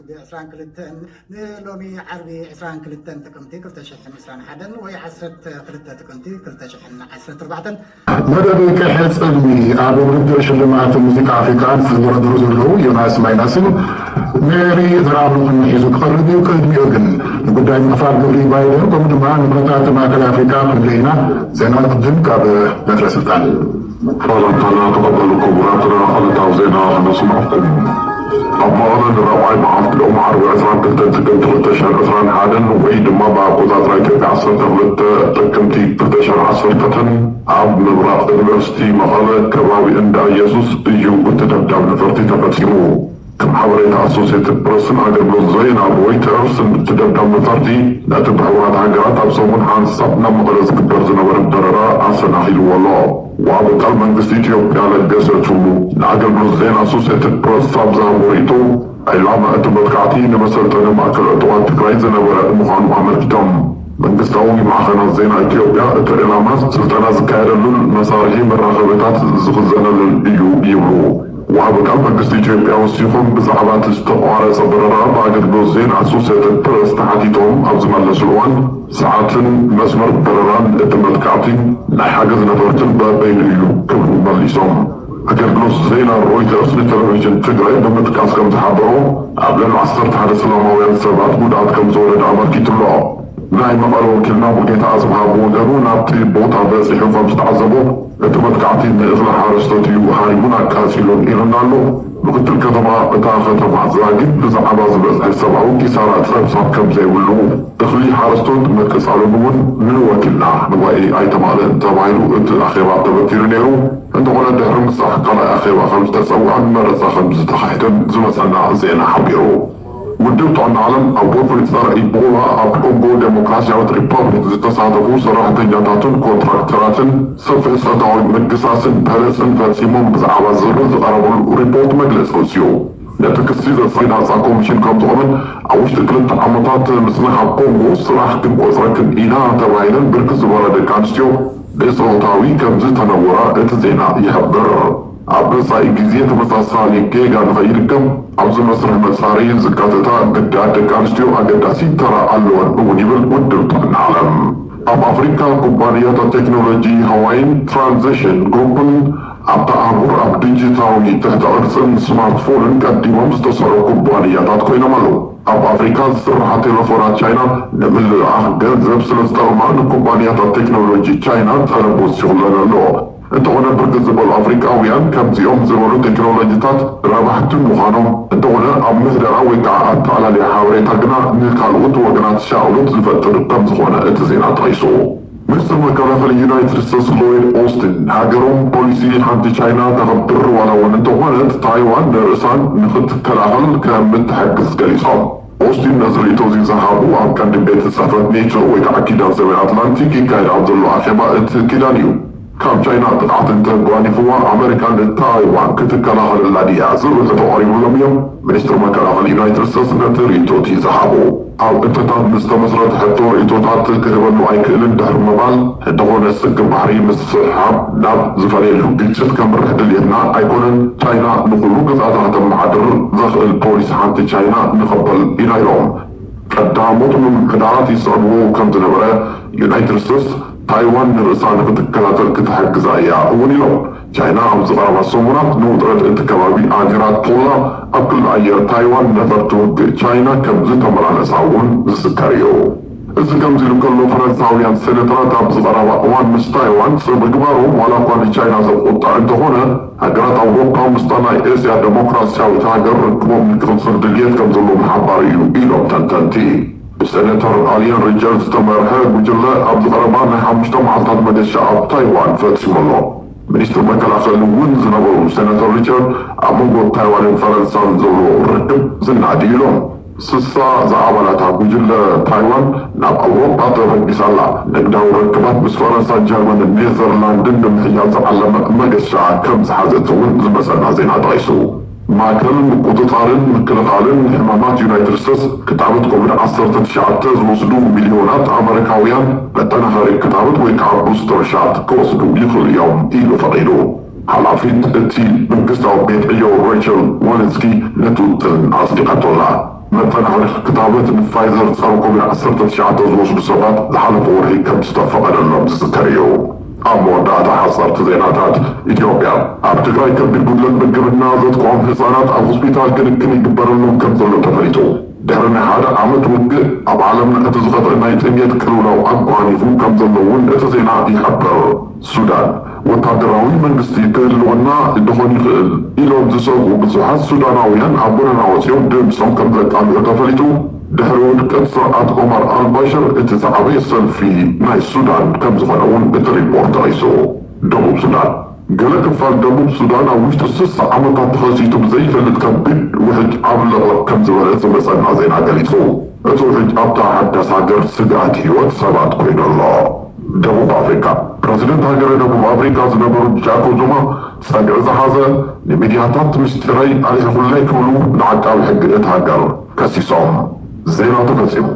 ብ22 ንሎሚ ዓርቢ 22 ጥቅምቲ 2021 ወይ 12 ጥቅምቲ 2014። መደብ ቀይሕ ጽልሚ ኣብ ውድድር ሽልማት ሙዚቃ ኣፍሪካ ዝተወዳደሩ ዘለዉ ዮናስ ማይናስን ሜሪ ዘርኣብሩኽን ሒዙ ክቐርብ እዩ። ቅድሚኡ ግን ንጉዳይ ምኽፋል ግብሪ ባይደን ከምኡ ድማ ንብረታት ማእከል ኣፍሪካ ክንርኢ ኢና። ዜና ቅድም ካብ በትረ ስልጣን። ሰላምታና ተቐበሉ ክቡራትና፣ ዕለታዊ ዜና ክነስምዐኩም። ኣብ መቐለ ንራብዓይ መዓልቲ ኦም ዓርቢ 22 ጥቅምቲ 2021 ወይ ድማ ብኣቆጻጽራ ኢትዮጵያ 12 ጥቅምቲ 2012 ኣብ ምብራቕ ዩኒቨርሲቲ መቐለ ከባቢ እንዳ ኢየሱስ እዩ እቲ ደብዳብ ነፈርቲ ተፈጺሙ። ከም ሓበሬታ ኣሶሴትድ ፕረስን ኣገልግሎት ዜና ሮይተርስ፣ እቲ ደብዳብ ነፈርቲ ነቲ ብሕቡራት ሃገራት ኣብ ሰሙን ሓንሳብ ናብ መቐለ ዝግበር ዝነበረ በረራ ኣሰናኺልዎ ኣሎ። ወሃቢ ቃል መንግስቲ ኢትዮጵያ ለገሰ ቱሉ ንኣገልግሎት ዜና ኣሶሴትድ ፕረስ ኣብ ዝሃቦ ርእይቶ፣ ዕላማ እቲ መጥቃዕቲ ንመሰልጠኒ ማእከል ዕጡቓት ትግራይ ዝነበረ ምዃኑ ኣመልኪቶም። መንግስታዊ ማዕኸናት ዜና ኢትዮጵያ፣ እቲ ዕላማ ስልጠና ዝካየደሉን መሳርሒ መራኸቢታት ዝኽዘነሉን እዩ ይብሉ። ወሃቢ ቃል መንግስቲ ኢትዮጵያ ወሲኾም፣ ብዛዕባ እቲ ዝተቋረጸ በረራ ብኣገልግሎት ዜና ኣሶሴትድ ፕረስ ተሓቲቶም ኣብ ዝመለስሉ እዋን፣ ሰዓትን መስመር በረራን እቲ መጥቃዕቲ ናይ ሓገዝ ነፈርትን በበይኑ እዩ ክብሉ መሊሶም። ኣገልግሎት ዜና ሮይተርስ ንቴሌቪዥን ትግራይ ብምጥቃስ ከም ዝሓበሮ፣ ኣብ ልዕሊ 11 ሰላማውያን ሰባት ጉድኣት ከም ዝወረደ ኣመልኪቱ ኣሎ። ናይ መቐለ ወኪልና ሙሉጌታ ኣጽብሃ ብወገኑ ናብቲ ቦታ በጺሑ ከም ዝተዓዘቦ፣ እቲ መጥቃዕቲ ንእኽሊ ሓረስቶት እዩ ሃሪሙን ኣቃጺሉን ኢሉና ኣሎ። ምክትል ከተማ እታ ከተማ ዛጊድ ብዛዕባ ዝበጽሐ ሰብኣዊ ኪሳራ ጸብጻብ ከም ዘይብሉ፣ እኽሊ ሓረስቶት ምቅጻሉን እውን ንወኪልና ንዋይ ኣይተማእለን ተባሂሉ እቲ ኣኼባ ተበቲሩ ነይሩ። እንተኾነ ድሕሪ ምሳሕ ካልኣይ ኣኼባ ከም ዝተጸውዐን መረጻ ከም ዝተኻሕደን ዝመጸና ዜና ሓቢሩ። ውድብ ጥዕና ዓለም ኣብ ወፍሪ ጸረ ኢቦላ ኣብ ኮንጎ ዴሞክራሲያዊት ሪፐብሊክ ዝተሳተፉ ሰራሕተኛታትን ኮንትራክተራትን ሰፊሕ ጾታዊ ምግሳስን በለጽን ፈጺሞም ብዛዕባ ዝብል ዝቐረበሉ ሪፖርት መግለጺ ወጽዩ። ነቲ ክሲ ዘሳይድ ናጻ ኮሚሽን ከም ዝኾነን ኣብ ውሽጢ ክልተ ዓመታት ምጽናሕ ኣብ ኮንጎ ስራሕ ክንቆጽረክን ኢና ተባሂለን ብርክት ዝበላ ደቂ ኣንስትዮ ብጾታዊ ከም ዝተነወራ እቲ ዜና ይሕብር። ኣብ መጻኢ ግዜ ተመሳሳሊ ጌጋ ንኸይድገም ኣብዚ መስርሕ መጻሪ ዝካተታ ግዳያት ደቂ ኣንስትዮ ኣገዳሲ ተራ ኣለወን እውን ይብል ውድብ ጥዕና ዓለም። ኣብ ኣፍሪካ ኩባንያታት ቴክኖሎጂ ሃዋይን ትራንዚሽን ግሩፕን ኣብታ ኣህጉር ኣብ ዲጂታዊ ትሕተ ቅርጽን ስማርትፎንን ቀዲሞም ዝተሰርዑ ኩባንያታት ኮይኖም ኣለዉ። ኣብ ኣፍሪካ ዝስርሓ ቴሌፎናት ቻይና ንምልእኣኽ ገንዘብ ስለ ዝጠቕማ ንኩባንያታት ቴክኖሎጂ ቻይና ጠለብ ወሲኹለን ኣሎ። እንተኾነ ብርክት ዝበሉ ኣፍሪቃውያን ከምዚኦም ዝበሉ ቴክኖሎጂታት ረባሕቲ ምዃኖም፣ እንተኾነ ኣብ ምሕደራ ወይ ከዓ ኣተኣላልያ ሓበሬታ ግና ንካልኦት ወገናት ሻቕሎት ዝፈጥር ከም ዝኾነ እቲ ዜና ጠቒሱ። ሚኒስትር መከላኸሊ ዩናይትድ ስቴትስ ሎይድ ኦስትን ሃገሮም ፖሊሲ ሓንቲ ቻይና ተኸብር ዋላ እውን እንተኾነት ታይዋን ንርእሳን ንኽትከላኸል ከም እትሕግዝ ገሊጾም። ኦስቲን ነዚ ርእይቶ እዚ ዝሃቡ ኣብ ቀንዲ ቤት ጽሕፈት ኔቶ ወይ ከዓ ኪዳን ሰሜን ኣትላንቲክ ይካየድ ኣብ ዘሎ ኣኼባ እቲ ኪዳን እዩ። ካብ ቻይና ጥቕዓት እንተጓኒፍዋ ኣመሪካ ንታይዋን ክትከላኸለላ ድያ ዝብል ሕቶ ቀሪቡሎም እዮም። ሚኒስትር መከላኸሊ ዩናይትድ ስቴትስ ነቲ ርእይቶ እቲ ዝሃቡ ኣብ እተታት ንዝተመስረተ ሕቶ ርእይቶታት ክህበሉ ኣይክእልን ድሕሪ ምባል፣ እንተኾነ ስግር ባሕሪ ምስሕሓብ ናብ ዝፈለየሉ ግጭት ከምርሕ ድልየትና ኣይኮነን። ቻይና ንኹሉ ግዝኣታ ከተመሓድር ዘኽእል ፖሊሲ ሓንቲ ቻይና ንቐበል ኢና ኢሎም። ቀዳሞት ምምሕዳራት ይስዕብዎ ከም ዝነበረ ዩናይትድ ስቴትስ ታይዋን ንርእሳ ንክትከላኸል ክትሕግዛ እያ እውን ኢሎም። ቻይና ኣብዚ ቀረባ ሰሙናት ንውጥረት እቲ ከባቢ ኣንሂራቶላ ኣብ ክሊ ኣየር ታይዋን ነፈርቲ ውግእ ቻይና ከም ዝተመላለሳ እውን ዝዝከር እዩ። እዚ ከምዚ ኢሉ ከሎ ፈረንሳውያን ሴኔተራት ኣብዚ ቀረባ እዋን ምስ ታይዋን ጽብ ምግባሮም ዋላ እኳ ንቻይና ዘቆጥዕ እንተኾነ፣ ሃገራት ኣውሮፓ ምስታ ናይ ኤስያ ደሞክራሲያዊት ሃገር ርክቦም ንክቕጽል ድልየት ከም ዘሎ ምሓባር እዩ ኢሎም ተንተንቲ። ብሴኔተር ኣልየን ሪቻርድ ዝተመርሐ ጉጅለ ኣብዚ ቀረባ ናይ ሓሙሽተ መዓልታት መገሻ ኣብ ታይዋን ፈጺሙ ኣሎ። ሚኒስትር መከላኸሊ እውን ዝነበሩ ሴናተር ሪቻርድ ኣብ መንጎ ታይዋንን ፈረንሳን ዘሎ ርክብ ዝናዲ ኢሎም። ስሳ ዝኣባላታ ጉጅለ ታይዋን ናብ ኣውሮፓ ተበጊሳ ኣላ። ንግዳዊ ርክባት ምስ ፈረንሳ፣ ጀርመንን ኔዘርላንድን ንምሕያል ዝዓለመ መገሻ ከም ዝሓዘት እውን ዝመጸና ዜና ጠቒሱ። ማእከል ምቁጽጻርን ምክልኻልን ሕማማት ዩናይትድ ስቴትስ ክታበት ኮቪድ ዓሰርተ ትሽዓተ ዝወስዱ ሚልዮናት ኣመሪካውያን መጠናኸሪ ክታበት ወይ ከዓ ቡስተር ሻት ክወስዱ ይኽእሉ እዮም ኢሉ ፈቒዱ። ሓላፊት እቲ መንግስታዊ ቤት ዕዮ ሬቸል ዋለንስኪ ነቲ ውጥን ኣጽዲቓቶ ኣላ። መጠናኸሪ ክታበት ንፋይዘር ጸረ ኮቪድ ዓሰርተ ትሽዓተ ዝወስዱ ሰባት ዝሓለፈ ወርሒ ከም ዝተፈቐደሎም ዝዝከር እዩ። ኣብ መወዳእታ ሓጸርቲ ዜናታት፣ ኢትዮጵያ ኣብ ትግራይ ከቢድ ጉድለት ምግብና ዘጥቅዖም ህጻናት ኣብ ሆስፒታል ክንክን ይግበረሎም ከም ዘሎ ተፈሊጡ። ድሕሪ ናይ ሓደ ዓመት ውግእ ኣብ ዓለምና እቲ ዝኸፍአ ናይ ጥሜት ቅልውላው ኣጓኒፉ ከም ዘሎ እውን እቲ ዜና ይሕብር። ሱዳን፣ ወታደራዊ መንግስቲ ክህልወና ደኾን ይኽእል ኢሎም ዝሰግኡ ብዙሓት ሱዳናውያን ኣብ ጎደና ወፂኦም ድምፆም ከም ዘቃልዑ ተፈሊጡ። ድሕሪ ውድቀት ስርዓት ኦማር ኣልባሽር እቲ ዝዓበየ ሰልፊ ናይ ሱዳን ከም ዝኾነ እውን እቲ ሪፖርት ጠቒሱ። ደቡብ ሱዳን፣ ገለ ክፋል ደቡብ ሱዳን ኣብ ውሽጢ ስሳ ዓመታት ተኸሲቱ ብዘይፈልጥ ከቢድ ውሕጅ ዓብለቕለቕ ከም ዝበለ እቲ መጸና ዜና ገሊጹ። እቲ ውሕጅ ኣብታ ሓዳስ ሃገር ስግኣት ህይወት ሰባት ኮይኑ ኣሎ። ደቡብ ኣፍሪካ፣ ፕረዚደንት ሃገረ ደቡብ ኣፍሪካ ዝነበሩ ጃኮብ ዙማ ጸግዒ ዝሓዘ፣ ንሚድያታት ምስጢረይ ኣልዒኹለይ ክብሉ ንዓቃቢ ሕጊ እታ ሃገር ከሲሶም። ዜና ተፈጺሙ።